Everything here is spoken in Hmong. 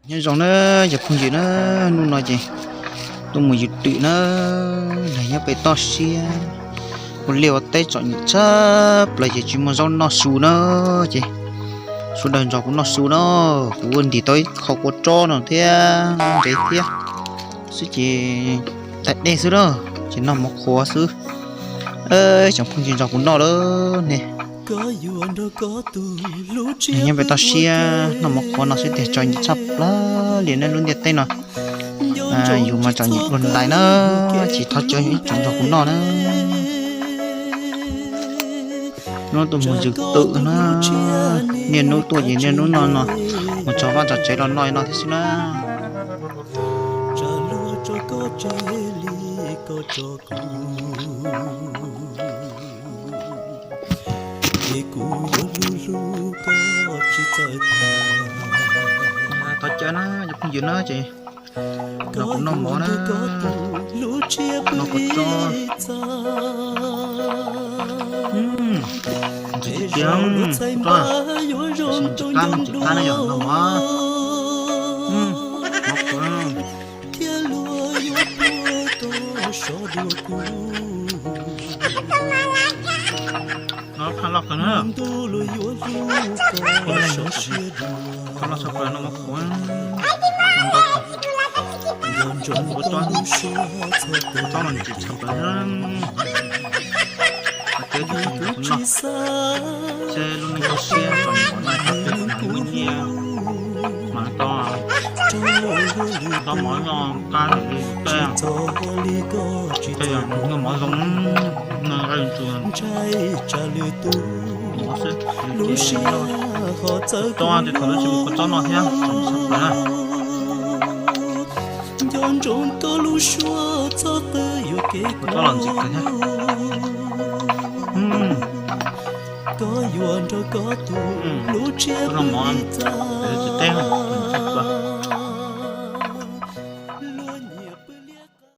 Nyob zoo na cov phooj ywg na, hnub no ces tuaj mus yws twm na, nws nyob pem toj siab, ua liaj ua teb txom nyem tshaj plaws ces tsis muaj zaub noj su na, ces sawv daws nrog kuv noj su na, kuv ua ntim tau ib qho kua tsob no thiab ntev thiab xwb ces tag dej xwb na, ces noj mov qhuav xwb. Tsoom phooj ywg nrog kuv noj lawm ne. Nws nyob pem toj siab noj mov qhuav no xwb tiag txom nyem tshaj plaws li na lub ntiaj teb no. Yus mas txom nyem dua ntais na, ces thov caw ib tsoom nrog kuv noj na. Hnub tuaj mus yws twm na, niaj hnub tuaj ces niaj hnub noj no, mus txog vaj txog tsev los noj no thiab xwb na. Thov caw na cov phooj ywg na ces nrog kuv noj mov na, noj kua tsob. Ntxim tiag, ntxim qab, ntxim qab na yog noj mov, mov qhuav. No phaj loj kawg na, phaj loj tshaj plaws no mov qhuav, ntau kawg, kua tsob, kua tsob no ntxim tshaj plaws na. Qhov tseeb tus nrog kuv noj, seb lub neej koj siab txom nyem npaum no tau peb tus neeg nyiaj nyiaj mas tau, tau mov noj qab li tej, tej yog noj mov zoo, noj nqaij ntsuag, mov xwb, ces tsob tej thaum lub tsis muaj kua txob noj thiab txom nyem tshaj plaws na. Kua txob los ntxim kawg thiab. Kua txob mov, tsis teb